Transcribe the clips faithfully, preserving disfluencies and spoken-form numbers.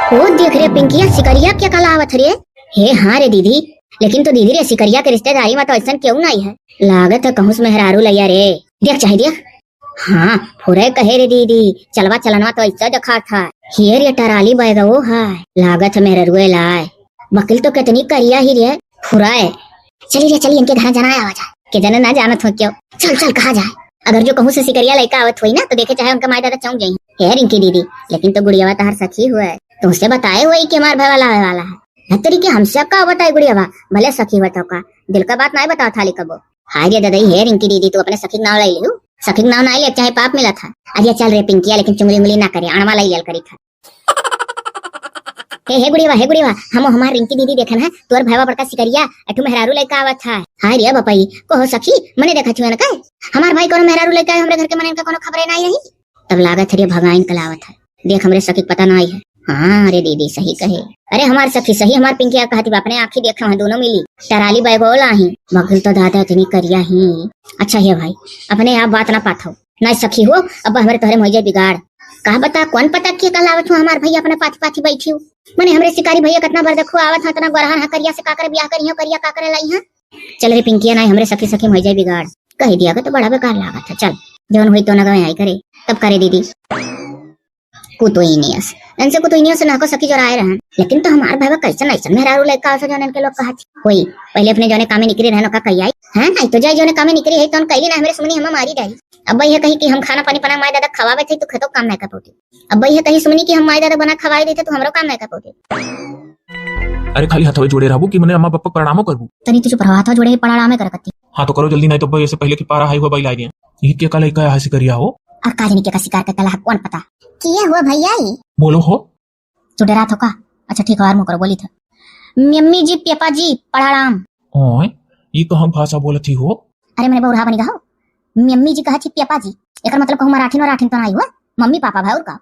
ओ देख रे पिंकिया, सिकरिया के का लावत रे? हे हाँ रे दीदी, लेकिन तो दीदी रे, सिकरिया के रिश्तेदारी मा तो अइसन केहू नाई है। लागत है कहूँ से मेहरारू लइया रे। देख चाहे देख। हाँ, फुरे कहे रे दीदी, चलवा चलनवा तो अइसा देखात है। हे रे टराली बैगवो है, लागत है मेहररुए लाए। बकिल तो केतनी करिया ही रे, फुराए। चली रे चली, इनके घर जाना है, आवा जाए। के जने ना जानत हो क्यों? चल चल, कहा जाए? अगर जो कहूँ से सिकरिया लइका आवत होई ना, तो देखे चाहे उनका माई दादा चौंक जाई। हे रिंकी दीदी, लेकिन तो गुड़ियावा तहार सखी हुए, तुमसे बताए हुए कि हमार भाई वाला आवे वाला है। न तेरी के हमसे अब का बताए गुड़ियावा, भले सखी हुआ तो का, दिल का बात नाई बताओ थाली कबो। हाय रे ददई, हे रिंकी दीदी, तू अपने सखी के नाव लाई लिहू। सखी के नाव नाई ले, चाहे पाप मिला था। अरे चल रे पिंकिया, लेकिन चुंगली उंगली ना करे, अणवा लाई लियल करी था। हे, हे गुड़ियावा, हे गुड़ियावा, हम हमार रिंकी दीदी देखन है, तोर भाईवा बड़का सिकरिया, अठू मेहरारू लइका आवत है। हाय रे बपई, को हो सखी, मने देखा छुए न का? हमार भाई कोनो मेहरारू लइका है, हमरे घर के मने इनका कोनो खबरे नाई रही। तब लागत है रे भगाइन कलावत है। देख हमरे सखी के पता नाई है। हाँ रे दीदी, सही कहे। अरे हमार सखी सही, हमार पिंकिया कहती बा, अपने आँखी देखे हैं दोनों मिली। टराली बैगो लाही। बकिल तो दादा इतनी करिया ही। अच्छा हे भाई, अपने आप बात ना पाथो। नाई सखी हो, अब हमरे तोहरे में होइ जाए बिगाड़। का बता, कौन पता के का लावत हो हमार भैया अपने पाथी पाथी बैठी हो। मने हमरे शिकारी भैया कितना बार देखो आवत है, इतना गोरहन है, करिया से का करे ब्याह करी हो, करिया का करे लाई है। चल रे पिंकिया, नाई हमरे सखी सखी में होइ जाए बिगाड़। कह दिया के तो बड़ा बेकार लागत है। चल, जौन होई तो नगवे आई करे, तब करे दीदी। कुतुइनियस, इनसे कुतुइनियस से नाको सखी जोराए रहन, लेकिन तो हमार भाई कैसन ऐसन मेहरारू लइका से जौन इनके लोग कहत होई। पहले अपने जौने कामे निकरी रहन ओका कही आई, हैं? नाई तो जाई जौने कामे निकरी है, तौन कैली ना हमरे सुमनी हमें मारी डाली। अब ये कही कि हम खाना पानी बना माई दादा खवावे थे, तू खेतो काम नहीं कर पाती। अब ये कही सुमनी कि हम माई दादा बना खवाई देते, तू हमरो काम नहीं कर पाती। अरे खाली हथवे जोड़े रहबू कि मने अम्मा पापा के प्रणामो करबू? तनी तू चुप रहो, हथवा जोड़े ही प्रणामे कर करती। हाँ तो करो जल्दी, नाई तो अब्बा ऐसे पहले की पारा हाई हुआ बाई लाई दिया। ये के का लइका है सिकरिया हो? और का जानी के का शिकार का कला है, कौन पता। किए हुआ भैया ही? बोलो हो। तू डरात हो का? अच्छा ठीक है, और मुँह करो, बोली था। मम्मी जी, पापा जी, प्रणाम। ओए, ये कहाँ भाषा बोलत ही हो? अरे मने बौरहा बनी गहो। मम्मी जी कहा थी पापा जी, एकर मतलब कहूँ मराठीन वराठीन तो नाई हुआ। मम्मी पापा भाई और का?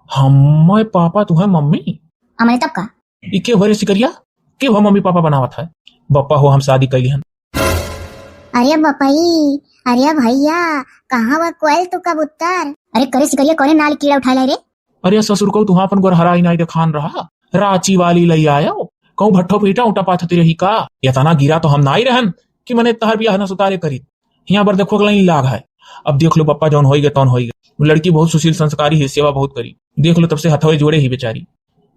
हम्मे पापा तू है मम्मी? आ मने तब का? ई के हुआ रे सिकरिया? के हुआ मम्मी पापा बनावत है? बप्पा हो, हम शादी कैली हन। अरे बपई, अरे भैया, कहाँ हुआ कोयल तू कबूतर? अरे करे सिकरिया, कौने नाल कीड़ा उठाए लाई रे? अरे ससुर को तुहाँ अपन गोरहरा ही नाई देखान रहा, रांची वाली लई आयो। कहूँ भट्ठो पे ईटा उटा पाथती रही का? इतना गिरा तो हम नाई रहन कि मने तहर बियाह न सुतारे करी। हियाँ बर देखो अगला ही लाग है। अब देख लो बप्पा, जौन होई गए तौन होई गए। लड़की बहुत सुशील संस्कारी है, सेवा बहुत करी। देख लो तब से हथवे जोड़े ही बेचारी।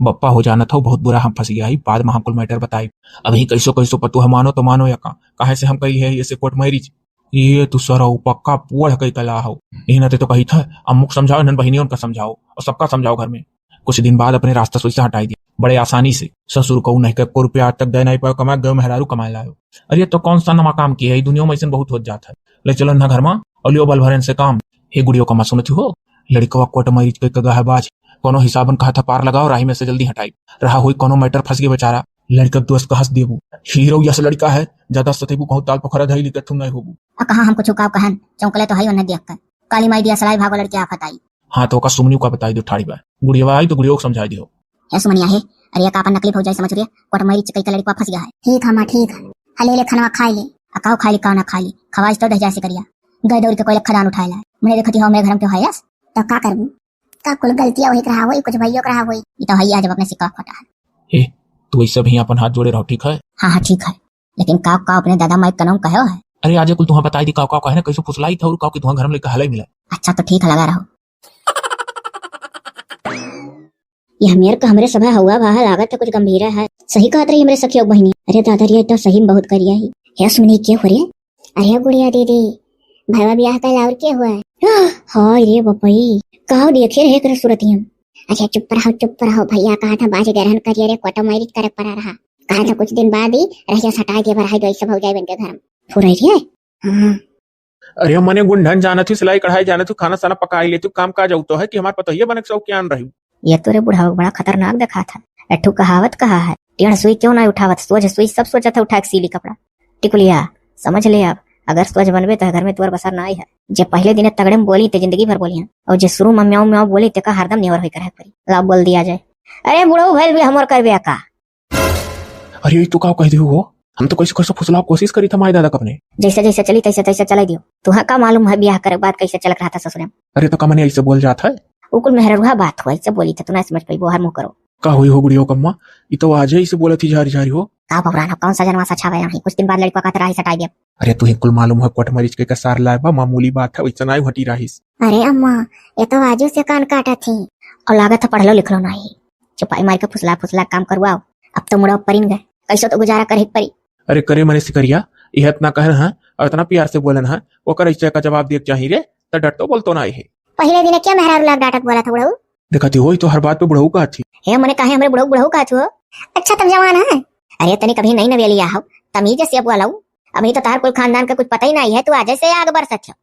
बप्पा हो जानत हो बहुत बुरा हम फंस गया ही, बाद में हमको मैटर बताई। अभी कैसो कैसो पतुह मानो तो मानो या का, काहे से हम कैली है ऐसे कोर्ट मैरिज। ये तू सरऊ पक्का पढ़ के कला हो। यही नाते तो कही था, अम्मू को समझाओ, इन्हन बहिनी उनका समझाओ और सबका समझाओ घर में। कुछ दिन बाद अपने रास्ता सोच से हटाई दिया बड़े आसानी से। ससुर को नहीं को रुपया आज तक दे नहीं पायो, कमा गयो मेहरारू कमाए लायो। अरे तो कौन सा नमा काम किया है, दुनिया में ऐसे बहुत हो जाता है। ले चलो ना घर में और लियो बल भरन से काम। हे गुड़ियो का मत सुनती हो, लड़कवा कोर्ट मैरिज के कगा है बाज, कोनो हिसाबन कहा था पार लगाओ, राही में से जल्दी हटाई। रहा हुई कोनो मैटर फंस गए बेचारा, लड़का दोस्त का हंस देबू। हीरो यस लड़का है, ज्यादा सतेबू कहूँ ताल पोखरा धैली के थुम नहीं होबू। आ कहाँ हम कुछ काव कहन, चौंकले तो है उन्हें देख कर। काली माई दिया सलाई भागो लड़के आफत आई। हाँ तो ओका सुमनी का बताई दो ठाड़ी बा। गुड़िया आई तो गुड़िया को समझाई दियो। हे सुमनिया हे, अरे का अपन नकली भौजाई समझ रही है, कोर्ट मैरिज कई का लड़का फंस गया है। ठीक है माँ, ठीक है। हले ले खनवा खाई ले। आ काव खाई ले, काव ना खाई ले, खवाइस तो दह जाए सिकरिया। गए दौड़ के कोई खदान उठाए लाए। मने देखती हो हमरे घर में क्यों है यस? तो का करबू? का कुल गलतियाँ वही के रहा होई, कुछ भइयो के रहा होई। ई तो हइया जब अपने सिक्का खोटा है। ए, तू ऐसे भी अपन हाथ जोड़े रहो, ठीक है? हाँ, हाँ, ठीक है। लेकिन का, का अपने दादा माई कनऊ कहो है? अरे, आज कुल तुहाँ बताई दी, का, का कहे ना, कैसे फुसलाई था और का कि तुहाँ घर में लेके हलाई मिला। अच्छा, तो ठीक है, लगा रहो। ये हमेर का हमरे सभा हवा भाहा लागत है, कुछ गंभीर है। सही कहत रही हमरे सखियो बहिनी। अरे दादा रे, तो सही में बहुत करिया ही। हे सुमनी, के हो रे? अरे गुड़िया दीदी, भैया बियाह कइला और के हुआ? हाय रे बपई, काव देखे रहे एकरे सूरतियन। अच्छा चुप रहो, चुप रहो, भैया कहा था बाज गरहन करिए रे, कोटा मैरिज करे पड़ा रहा। कहा था कुछ दिन बाद ही रहिया सटाए दिए बरहाई दो ऐसे भौजाई बन के घर में। फुरैरिया? हाँ। अरे मने गुंडन जानत ही, सिलाई कढ़ाई जानत ही, खाना साना पकाई लेती, काम काज आउतो है कि हमार पतोहिया बने के शौकियान रही। ये तो रे बुढ़ाऊ बड़ा खतरनाक देखात है। एठू कहावत कहा है, टेढ़ सुई क्यों ना उठावत, सोझ सुई सब सोचत है उठा के सीली कपड़ा। टिकुलिया, समझ ले अब, अगर सोझ बनबे तो घर में तोर बसर ना आई है। जे पहले दिने तगड़े में बोली ते जिंदगी भर बोली है, और जे शुरू में म्याऊ म्याऊ बोली ते का हरदम नेवर होई करे पड़ी। ला बोल दिया जाए, अरे बुढ़ऊ भैल भी हमर करबे का? अरे, ई तो का कह दियो हो? हम तो कैसे कैसे फुसलाव कोशिश करी था माई दादा कपने। जैसे जैसे चली तैसे तैसे चले दियो। तुहा का मालूम है बियाह करे बाद कैसे चलत रहा था ससुरे में? अरे, तो का मने ऐसे बोल जात है? उ कुल मेहररुहा बात हो, ऐसे बोली था, तू ना समझ पाई, बाहर मुंह करो। का होई हो गुड़ियो कम्मा? ई तो आजे ही से बोलत ही झारी झारी हो। का बबुरान हो, कौन सा जनवा सछावे रही? कुछ दिन बाद लड़का कहत रही सटाई देब। अरे तुही कुल मालूम है, कोट मरीज के कसार लाए बा, मामूली बात है, वैसे नाई हटी रहीस। अरे अम्मा, ये तो आजू से कान काटत ही। और लागत है पढ़लो लिखलो नाई। चुपाई मार के फुसला फुसला काम करवाओ। अब तो मुड़ा परिन गए, कैसे तो गुजारा करे के परी। अरे करे मने सिकरिया, यह इतना कहन है और इतना प्यार से बोलन है, ओकर ऐसे का जवाब दिए के चाही रे, त डटतो बोलतो नाई है। पहिले दिन क्या मेहरारू लाग डांटत बोला था बुढ़ऊ? देखा थी, होई तो हर बात पे बुढ़ऊ कहा थी। हे मने काहे हमरे बुढ़ऊ बुढ़ऊ कहा थी हो? अच्छा तुम जवान है। अरे तनी कभी नहीं नवेली आओ, तमीज से बोलाऊ। अभी तो तार कुल खानदान का कुछ पता ही नहीं है, तू आज से आग बरसत हो।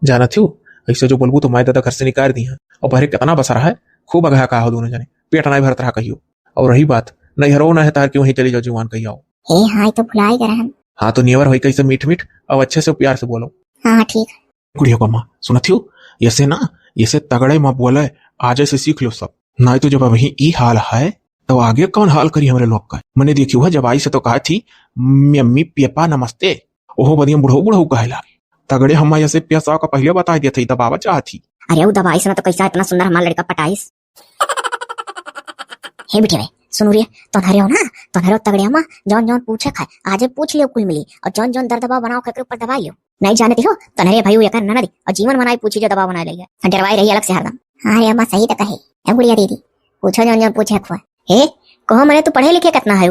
जाना थी, ऐसे जो बोलबू तो माय दादा घर से निकाल दी है। और बहरे कितना बसर है, खूब अगहा कहा हो दोनों जने, पेट नहीं भरत रहा कहियो। और रही बात, नैहरो ना है तार कि वहीं चली जाओ जुआन कहियो। ए हाँ, ये तो भुलाई गए हम। हाँ तो नेवर होई कैसे मीठ मीठ, अब अच्छे से प्यार से बोलो। हाँ हाँ, ठीक है। गुड़िया को माँ सुनत हो, ऐसे ना, ऐसे तगड़े माँ बोले, आज से सीख लो सब। नहीं तो जब अभी ई हाल है, तो आगे कौन हाल करी हमरे लोग का? मने देखी हुआ जब आई से तो कहा थी, "मम्मी, पापा, नमस्ते।" ओहो बदिया बुढ़ऊ बुढ़ऊ कहे लागे। तगड़े हम ऐसे प्यासा का पहले बता दिया था, ई दबावा चाहत थी। अरे वो दबाई से ना तो कैसा इतना सुंदर हमारा लड़का पटाइस। हे बिटिया, सुनू रे, तोहरे हो ना, तोहरे हो तगड़े अम्मा, जौन जौन पूछे खाए, आजे पूछ लियो कुल मिली, और जौन जौन दर दबाव बनाओ, एकरे ऊपर दबाई लियो। नहीं जानती हो, तोहरे भाई एकर ननद, और जीवन मनाई पूछी जो दबाव बनाए लइहे। डरवाई रही अलग से हरदम। हाँ रे अम्मा, सही तो कहे। ए गुड़िया दीदी, पूछो जौन जौन पूछे खुआ। हे, कहो मने तू पढ़े लिखे कितना है?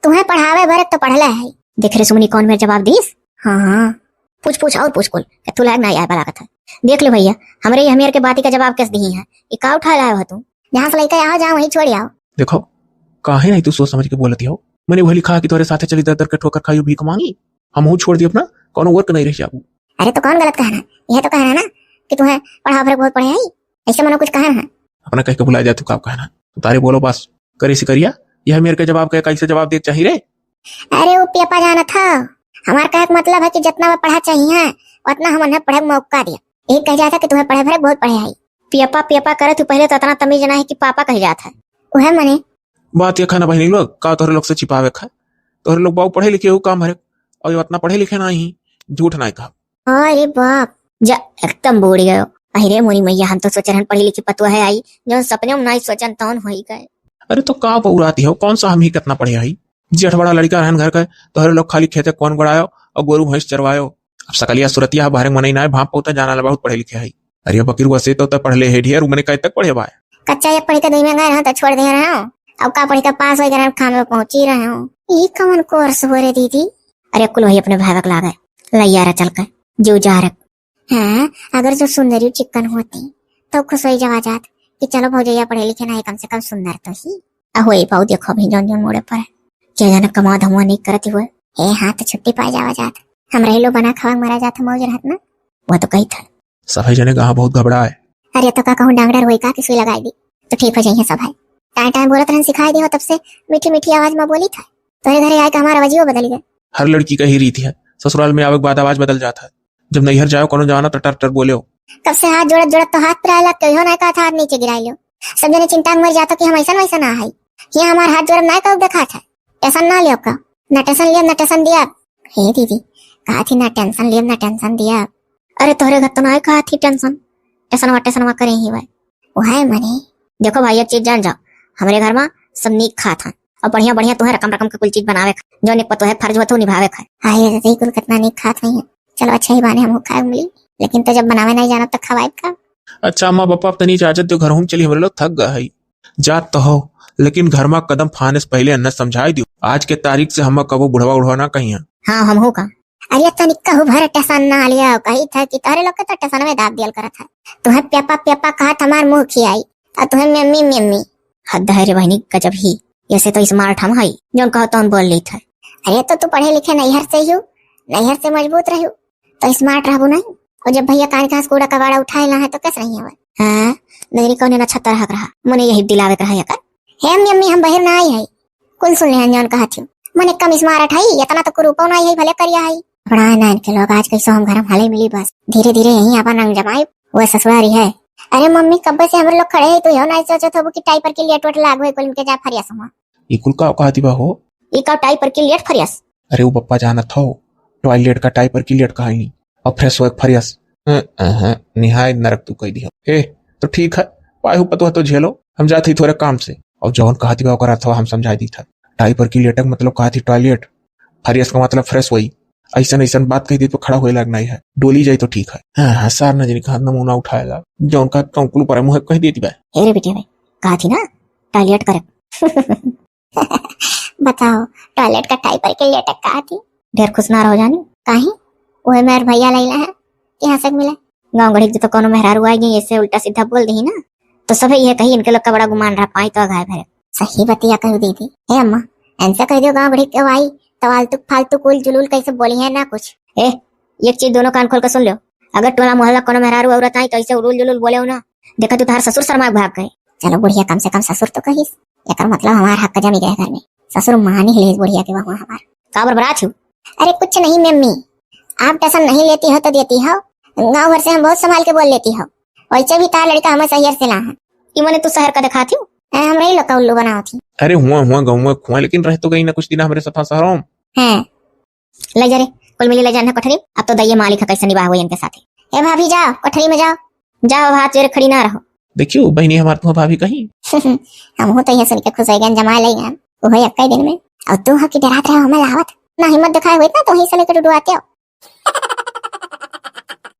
तुम्हें पढ़ावे भरे तो पढ़ले है। देख रे सुमनी कौन मेरे जवाब दीस। हाँ, हाँ। पूछ, पूछ और पूछ कुल, कि तू लायक ना आए वाला कथा। देख ले भैया, हमरे ये हमेर के बाती का जवाब कैसे दी है? ये का उठा लाए हो तू? जहाँ से लेके आओ, जहाँ वहीं छोड़ आओ। देखो, काहे नहीं तू सोच समझ के बोलती हो? मैंने वही लिखा कि तोरे साथे चली दर दर के ठोकर खाई भीख मांगी, हम हूँ छोड़ दी अपना, कौनो वर्क नहीं रह जाबू। अरे तो कौन गलत कहना? यह तो कहना ना कि तुम्हें पढ़ा भर बहुत पढ़े आई, ऐसे मनो कुछ कहना है। अपना कह के बुला जा तू का कहना, तारे बोलो बस। करे सिकरिया, यह मेरे के जवाब के कैसे जवाब दे चाहिए रे? अरे वो पियपा जाना था, हमार कहे के मतलब है कि जितना वह पढ़ा चाहिए उतना हम उन्हें पढ़े के मौका दिया। एक कह जाता कि तुम्हें पढ़े भरे बहुत पढ़े आई। पियपा पियपा करे तू पहले तो इतना तमीज ना है कि पापा कह जाता है। वह मने बात ये खाना बहनी लोग का तोहरे लोग से छिपावे खा, तोहरे लोग बाबू पढ़े लिखे हो काम भरे, और ये इतना पढ़े लिखे ना ही, झूठ ना कहा। अरे बाप, जा एकदम बूढ़ गयो। अरे मोरी मैया, हम तो सोच रहन पढ़ी लिखी पतुआ है आई, जो सपने में नहीं सोचन तौन होई गए। अरे तो का बउराती हो, कौन सा हम ही कितना पढ़े आई? जेठ बड़ा लड़का रहन घर का, तोहरे लोग खाली खेते कौन गड़ायो और गोरू भैंस चरवायो। अब सकलिया सुरतिया बाहर मनई ना है, भाप पोता जाना ला बहुत पढ़े लिखे आई। अरे बकिरुआ से तो तब पढ़ले है ढेर, उ मने कहे तक पढ़े बाय। कच्चा एक पढ़ी के दुई में गए रहो तो छोड़ दे रहे हो, अब का पढ़ी के पास हो गए रहो, खामे पहुंची रहे हो। ई कौन कोर्स हो रे दीदी? अरे कुल वही अपने भावक लागे, लैया रे चल के, जो जा रख। हाँ, अगर जो सुंदरी चिक्कन होती तो खुश हो जावा जात कि चलो भौजैया पढ़े लिखे ना है, कम से कम सुंदर तो ही। अहो ए पाऊ देखो अभी जौन जौन मोड़े पर है। क्या जाने कमा धमा नहीं करती हुए। ए हाँ तो छुट्टी पाए जावा जात, हम रह लो बना खावा मरा जात मौज रहत ना। वह तो कही था। सभे जने कहा बहुत घबरा है। अरे तो का कहूँ डांगडर होई का कि सुई लगाई दी तो ठीक हो जाइए सब है। टाइम टाइम बोलत रहन सिखाई दी हो तब से मीठी मीठी आवाज में बोली था। तोरे घरे आए के हमारा आवाजियो बदल गए। हर लड़की का ही रीति है, ससुराल में आवे के बाद आवाज बदल जाता है। जब नैहर जाओ कोनो जाना तो टर टर बोले हो। कब से हाथ जोड़त जोड़त तो हाथ पिराए लग, कहियो ना का हाथ नीचे गिराए लो। सब जने चिंता में मर जाता कि हम ऐसा वैसा ना है। ये हमार हाथ जोड़ब ना कहू देखा था। टेंशन ना लियो का, ना टेंशन लियो ना टेंशन दिया। हे दीदी, कहा थी ना टेंशन लियो ना टेंशन दिया। अरे तोहरे घर तो ना कहा थी टेंशन, टेंशनवा टेंशनवा करे ही भाई। वह मने। देखो भाई एक चीज जान जाओ, हमरे घर में सब नीक खात हैं और बढ़िया बढ़िया तुम्हें रकम रकम के कुल चीज बनावे खा, जो निक पतो है फर्ज होत हो निभावे खा। हाय रे दीदी कुल कितना नीक खात है। चलो अच्छा ही बाने हम खाए मिली, लेकिन तो जब बनावे नहीं जाना तो खवाए का। अच्छा अम्मा पापा अब तनी इजाजत दो, घर हम चली, हमरे लोग थक गए है। जात तो हो, लेकिन घर में कदम फाने से पहले अन्ना समझाई दियो, आज के तारीख से हम कबो बुढ़वा उढ़वा ना कहिया। हाँ हम हो का। अरे तनिक कहू भर टेंशन ना लिया, कही था कि तोहरे लोग के तो टेंशन में दाब दियल करत है। तुम्हें प्यापा प्यापा कहत हमार मुंह खियाई और तुम्हें मम्मी मम्मी। हद है रे बहनी गजब ही, ऐसे तो स्मार्ट हम हई, जौन कहो तौन बोल लेत है। अरे तो तू पढ़े लिखे नैहर से ही हो, नैहर से मजबूत रही हो तो स्मार्ट रहबू नहीं। और जब भैया कान घास कूड़ा कबाड़ा उठाए ला है तो कैसे नहीं है? हाँ, मेरी कौन ना छत्तर हक रहा, मने यही दिलावे के रहा एकर। हे मम्मी हम बाहर ना आई है, कुल सुन लेहन जौन कहत हूँ। मने कम स्मार्ट है, इतना तो कुरूपो ना है, भले करिया है। बड़ा है ना इनके लोग, आज कैसो हम घर में हले मिली बस। धीरे धीरे यहीं अपन रंग जमाई, वो ससुरारी है। अरे मम्मी कब्बे से हम लोग खड़े हैं, तू यो ना सोचत होबू कि टाई पर के लिए टोट लागवे कुल इनके जा फरिया समा। ई कुल का कहती बा हो? ई का टाई पर के लेट फरियस? अरे वो बप्पा जानत हो, टॉयलेट का टाई पर के लेट कहा ही नहीं। और फ्रेश होए फरियस। अ, अ, निहाय नरक तू कह दिया। ए, तो ठीक है, पाए हो पतोह तो झेलो, हम जाते ही थोड़े काम से। अब जौन कहत बा ओकर अर्थवा हम समझाई दीत है। डायपर की लेटक मतलब कहत ही टॉयलेट, फरियस का मतलब फ्रेश होई। ऐसन ऐसन बात कह दी तो खड़ा होए लाग नहीं है, डोली जाई तो ठीक है। हाँ हाँ, सार न जनी कहा नमूना उठाएगा, जौन का कंकुल पर मुँह कह देती बा। हे रे बिटिया भाई, कहा थी ना टॉयलेट करे। बताओ, टॉयलेट का टाइपर के लेटक कहा थी। ढेर खुश ना रहो जानी। काहे? ओहे मेर भैया लैला है, यहाँ से मिले। गाँव गढ़ी के तो कोनो मेहरारू आ गई, ऐसे उल्टा सीधा बोल दी ना, तो सभे ये कही इनके लोग का बड़ा गुमान रहा, पाई तो अघाय भरे। सही बतिया कही दीदी। ए अम्मा, ऐसे कह दियो गाँव गढ़ी के आई, तो आलतू फालतू कुल जुलूल कैसे बोली है ना कुछ। ए, एक चीज दोनों कान खोल के सुन लो, अगर टोला मोहल्ला कोनो मेहरारू औरत आई तो ऐसे उलूल जुलूल बोले हो ना, देखा तू तार ससुर शर्मा के भाग गए। चलो बुढ़िया, कम से कम ससुर तो कहिस, एकर मतलब हमार हक जमी गए घर में। ससुर मानी ही लेस बुढ़िया के बहुआ हमार। का बरबरात हो? अरे कुछ नहीं मम्मी, आप टेंशन नहीं लेती हो तो देती हो, गाँव भर से हम बहुत संभाल के बोल लेती हो। वैसे भी तार लड़का हमें शहर से ला है। ई मने तू शहर का दिखाती हो? अरे हमरे ही लोग का उल्लू बनाओ थी। अरे हुआ हुआ गाँव में खुआ, लेकिन रह तो गई ना कुछ दिन हमरे साथ शहरों। हैं, ले जा रे, कुल मिली ले जा इन्हें कोठरी। अब तो दइये मालिक है कैसे निभाव होई इनके साथे। ए भाभी जाओ, कोठरी में जाओ। जाओ, हाथ जोरे खड़ी ना रहो। देखियो बहनी हमार, तू भाभी कही। हमहू तो ये सुन के खुश हो गए, जमा ले गए। ओहो एक्के दिन में। और तू हो कि डरात रहे हमें लावत। ना हिम्मत दिखाए हुई ना, तो वहीं से लेकर डुडुआते हो।